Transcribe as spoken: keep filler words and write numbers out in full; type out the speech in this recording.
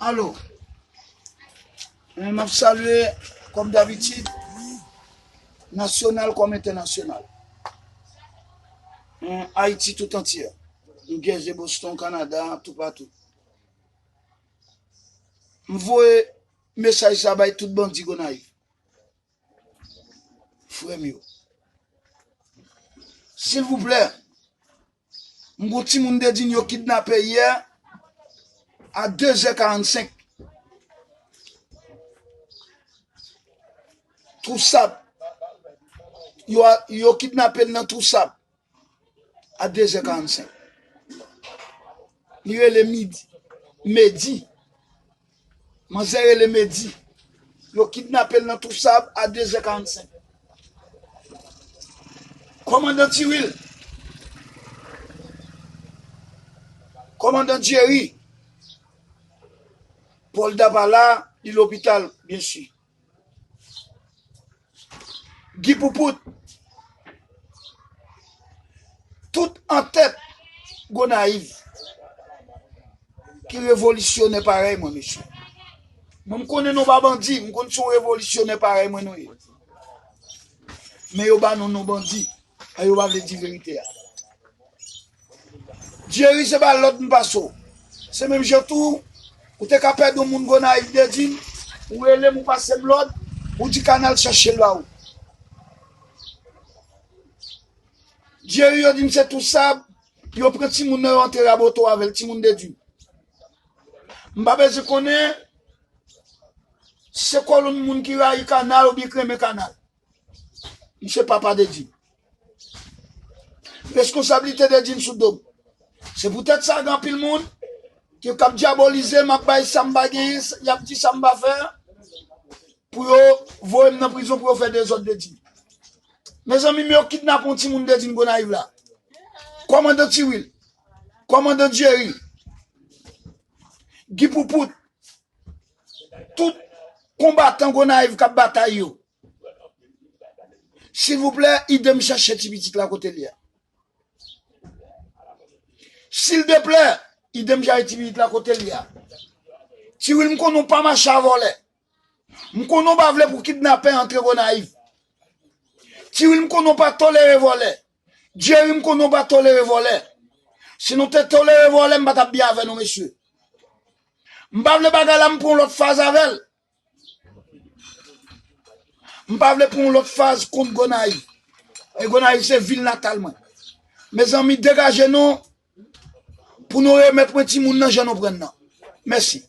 Alo. Eh, m ap salye, kòm dabitid, nasyonal kòm entènasyonal. Eh, Ayiti tout antyè. New Jersey, Boston, Kanada, toupatou. M voye mesaj sa bay tout bandi Gonayiv. Frè m yo. Silvouplè, m gon timoun Dedin yo kidnape yè a dezè karannsenk. Twou Sab. Yo, yo kidnape l nan Twou Sab a dezè karannsenk. Li rele Midi. Medi. Manzè rele Medi. Yo kidnape l nan Twou Sab a dezè karannsenk. Kòmandan Tiwil. Kòmandan Jerry. Pòlda pa la, li lopital, byen si. Gi Poupout. Tout antèt Gonayiv ki revolisyonè parèy mwen, mesye. Mwen, m konnen nou pa bandi, m konn se yon revolisyonè parèy mwen nou ye. Men yo ba nou non bandi, e yo pa vle di verite a. Jerry, se ba lòd m pase w. Se menm jan tou, ou te ka pèdi yon moun Gonayiv Dedin, ou rele m, ou pase m lòd, ou di Kanal chache l ba ou. Jerry, yo di m se Twou Sab, yo pran timoun nan, yo antre Raboto avè l, timoun Dedin. M pa bezwen konnen si se kolonn moun ki rayi Kanal oubyen ki renmen Kanal. M se papa Dedin. Reskonsablite Dedin sou do m. Se poutèt sa, gen anpil moun ki k ap dyabolize m, ap bay sa m pa genyen, y ap di sa m pa fè, pou yo voye m nan prizon, pou yo fè dezòd Dedin. Mezanmi, men yo kidnape yon timoun Dedin Gonayiv la. Kòmandan Tiwil, kòmandan Jerry, Gi Poupout, tout konbatan Gonayiv k ap batay yo. Silvouplè, ede m chache ti pitit la kote l ye a. Sildeplè, ede m chache ti pitit la kote l ye a. Tiwil, m konnen w pa mache a vòlè. M konnen w pa vle pou kidnapè antre Gonayiv. Tiwil, m konnen w pa tolere vòlè. Jerry, m konnen w pa tolere vòlè. Si nou te tolere vòlè, m pa t ap byen avè nou, mesye. M pa vle bagay la, m pran yon lòt faz avè l. M pa vle pran yon lòt faz kont Gonayiv. E Gonayiv se vil natal mwen. Mezanmi, degaje nou pou nou remèt mwen timoun nan jan nou pran l nan. Mèsi.